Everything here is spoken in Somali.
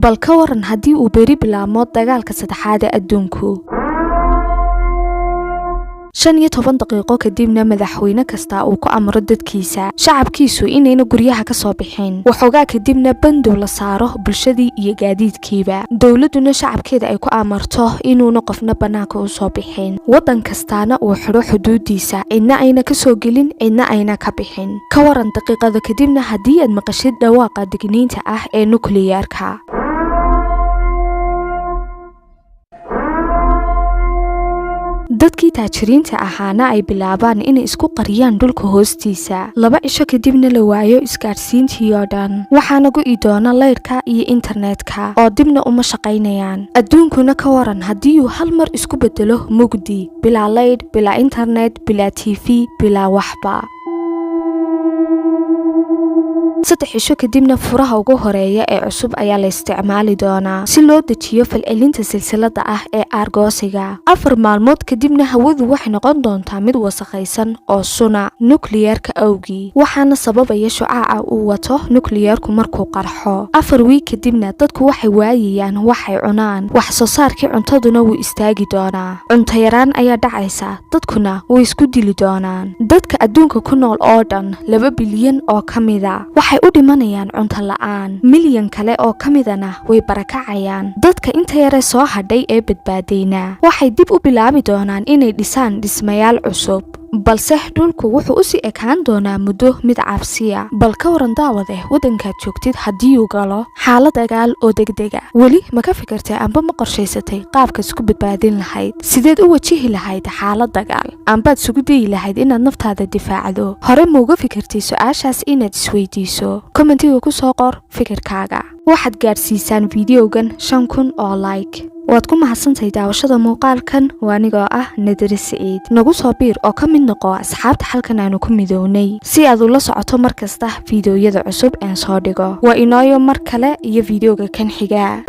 Bal ka waran haddii uu beri bilaabmo dagaalka saddexaad ee adduunku? 15 daqiiqo kadibna madaxweyne kasta uu ku amro dadkiisa, shacabkiisu, inayna guryaha ka soo bixin. Waxoogaa kadibna bandow la saaro bulshadii iyo gaadiidkiiba, dowladduna shacabkeeda ay ku amarto inuuna qofna bannaanka u soo bixin, waddan kastaana uu xidho xuduudiisa, cidna ayna ka soo gelin, cidna ayna ka bixin. Ka waran daqiiqada kadibna haddii aad maqashid dhawaaqa digniinta ah ee nukliyeerka? Dadkii taajiriinta ahaana ay bilaabaan inay isku qariyaan dhulka hoostiisa. 2 cisho kadibna la waayo isgaadhsiintii oo dhan, waxaana go'i doona laydhka iyo internetka oo dibna uma shaqaynayaan. Adduunkuna ka waran haddii uu hal mar isku bedelo mugdi, bilaa laydh, bilaa internet, bilaa TV, bilaa waxba? 3 cisho kadibna furaha ugu horeeya ee cusub ayaa la isticmaali doonaa si loo dejiyo falcelinta silsilada ah ee aargoosiga. 4 maalmood kadibna hawadu waxay noqon doontaa mid wasakhaysan oo suna nukliyeerka awgii, waxaana sababaya shucaaca uu wato nukliyeerku markuu qarxo. 4 wiig kadibna dadku waxay waayayaan waxay cunaan, wax soo saarkii cuntaduna wuu istaagi doonaa, cunto yaraan ayaa dhacaysa, dadkuna way isku dili doonaan. Dadka adduunka ku nool oo dhan, 2 bilyan oo ka mida, waxay u dhimanayaan cunto la'aan, milyan kale oo ka midana way barakacayaan. Dadka inta yare soo hadhay ee badbaadayna waxay dib u bilaabi doonaan inay dhisaan dhismayaal cusub, balse dhulku wuxuu usii ekaan doonaa muddo mid cabsiya. Bal ka waran, daawade, waddankaad joogtid haddii uu galo xaalad dagaal oo degdega? Weli ma ka fikirtay amba ma qorshaysatay qaabka isku badbaadin lahayd? Sideed u wajihi lahayd xaalad dagaal, ambaad isugu dayi lahayd inaad naftaada difaacdo? Hore mauga fikirtay su-aashaas inaad isweydiiso? Commentiga ku soo qor fikirkaaga. Waxaad gaadhsiisaan fideogan 5000 oo like. Waad ku mahadsantahay daawashada muuqaalkan. Waa anigoo ah Nadare Siciid. Nagu soo biir oo ka mid noqo asxaabta halkan aanu ku midownay, si aad ula socoto mar kasta fiidiyoyada cusub een soo dhigo. Waa inooyo mar kale iyo fideoga kan xiga.